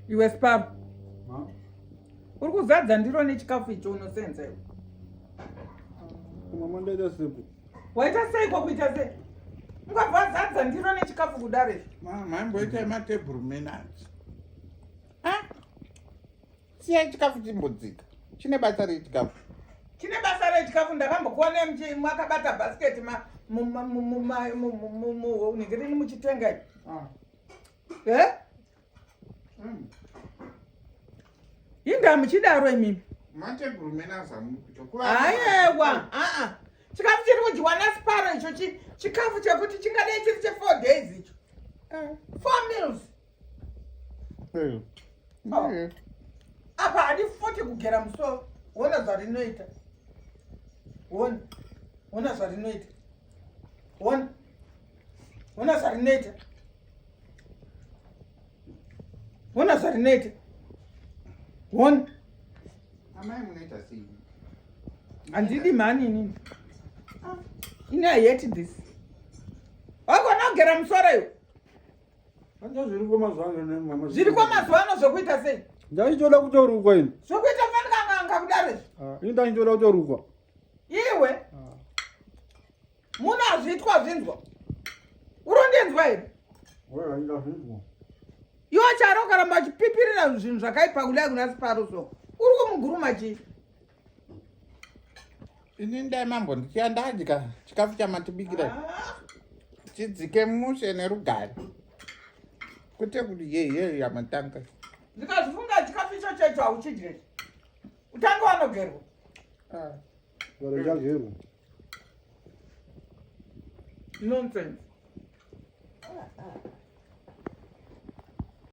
Iwe Spam. Uri kuzadza ndiro nechikafu icho unosenza iwe. Mama ndaita seiko? Waita seiko kuita sei? Ungabva wazadza ndiro nechikafu kudaro izvi. Mama imboitai matebhuru manners. Ah? Siyai chikafu chimbodzika. Chine basa rei chikafu? Chine basa rei chikafu ndakambokuona makabata basket ma munenge rini muchitenga ipi? Ah. Eh? Inda muchidaro imimi. Matebhuru manners amuri kuita. Ayewa, aa. Chikafu chiri kudyiwa naSparo icho chikafu chekuti chingadai chiri che 4 days icho. 4 meals. Oh. Apa hadi futi kugera musoro. Wona zvarinoita. Wona. Wona zvarinoita. Wona. Wona zvarinoita. Wona zvarinoita. Wona. Amai munoita sei? Handidi mhani inini. Ini I hate this. Wagona kugera musoro iwe. Zviriko mazuva ano mama. Zviriko mazuva ano zvokuita sei? Ndaichoda kutorukwa ini. Zvokuita fanika n'anga kudaro izvi. Ah, ini ndaichoda kutorukwa. Iwe. Ah. Muno hazviitwa zvinzwa. Urondinzwa here? Wewe ndazvinzwa. Iwe charo ukaramba uchipipirira zvinhu zvakaipa kudai kuna Siparo so. Uri kumuguruma chii? Ini ndai mambo ndichiya ndadya chikafu chamatibikira. Ah. Chidzike mushe nerugare. Kwete kuti ye ye yamatanga. Ndikazvifunga chikafu icho checho hauchidye. Utange wanogerwa. Ah. Varenjagerwa. Nonsense.